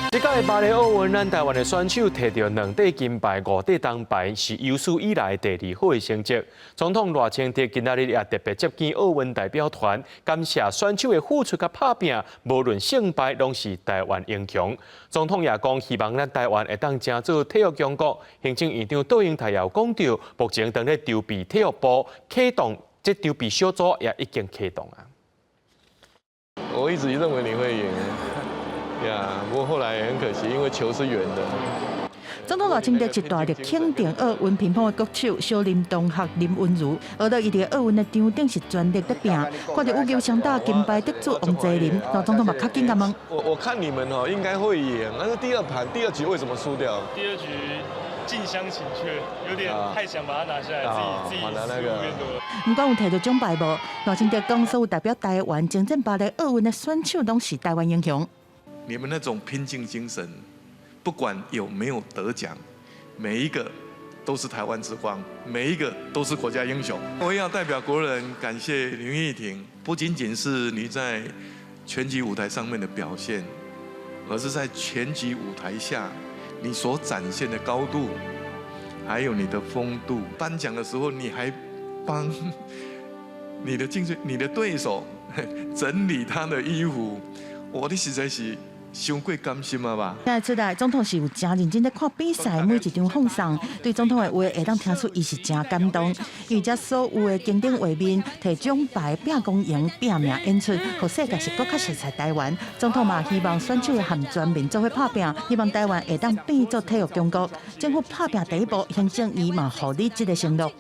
這屆巴黎奧運，咱台灣的選手提著兩塊金牌、五塊銅牌，是有史以來第二好的成績。總統賴清德今仔日也特別接見奧運代表團，感謝選手的付出佮拍拚，無論勝敗，攏是台灣英雄。總統也講，希望咱台灣會當成做體育強國。行政院長卓榮泰也有講著，目前正咧籌備體育部啟動，這籌備小組也已經啟動啊。我一直認為你會贏。呀，不過後來也很可惜，因為球是圓的。總統賴清德一大力肯定奧運乒乓的國手小林同學林昀儒，學到伊佇奧運的場頂是全力咧拚，看著羽球雙打金牌得主王齊麟，賴總統嘛較緊共問。我看你們哦，應該會贏，但是第二盤第二局為什麼輸掉？第二局近鄉情怯，有點太想把它拿下來，自己失誤變多了。毋管有提著獎牌無，賴清德講所有代表台灣征戰巴黎奧運的選手攏是台灣英雄。你們那種拼勁精神，不管有沒有得獎，每一個都是台灣之光，每一個都是國家英雄。我也要代表國人感謝林郁婷，不僅僅是你在拳擊舞台上面的表現，而是在拳擊舞台下你所展現的高度，還有你的風度。頒獎的時候，你還幫你的競爭、你的對手整理他的衣服，我的實在是傷過甘心啊吧！聽出來，總統是有誠認真咧看比賽，每一場放送，對總統的話會當聽出伊是誠感動。因為這所有的經典畫面，提獎牌、拼光榮、拼命演出，予世界是閣較熟悉台灣。總統嘛希望選手會和全民做伙拍拚，希望台灣會當變做體育強國。政府拍拚第一步，行政院嘛予你這个承諾。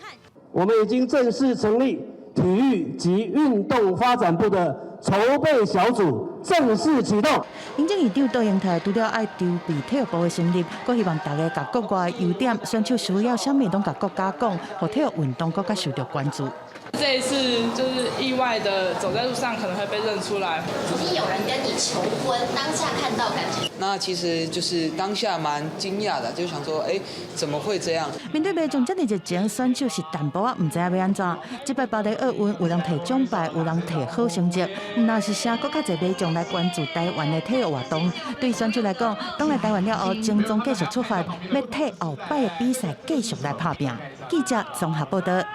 我們已經正式成立體育及運動發展部的籌備小組，正式啟動。行政院長卓榮泰除了愛籌備體育部的成立，閣希望大家共國外的優點、選手需要啥物，攏共國家講，予體育運動閣較受著關注。這一次就是意外的走在路上可能會被認出來。曾經有人跟你求婚，當下看到感覺？那其實就是當下蠻驚訝的，就想說，哎，怎麼會這樣？面對民眾這麼熱情，選手是淡薄仔毋知影欲按怎。這擺巴黎奧運有人提獎牌，有人提好成績，若是啥閣較濟民眾來關注台灣的體育活動。對選手來講，轉來台灣了後，輕鬆繼續出發，欲替後擺的比賽繼續來拍拚。記者綜合報道。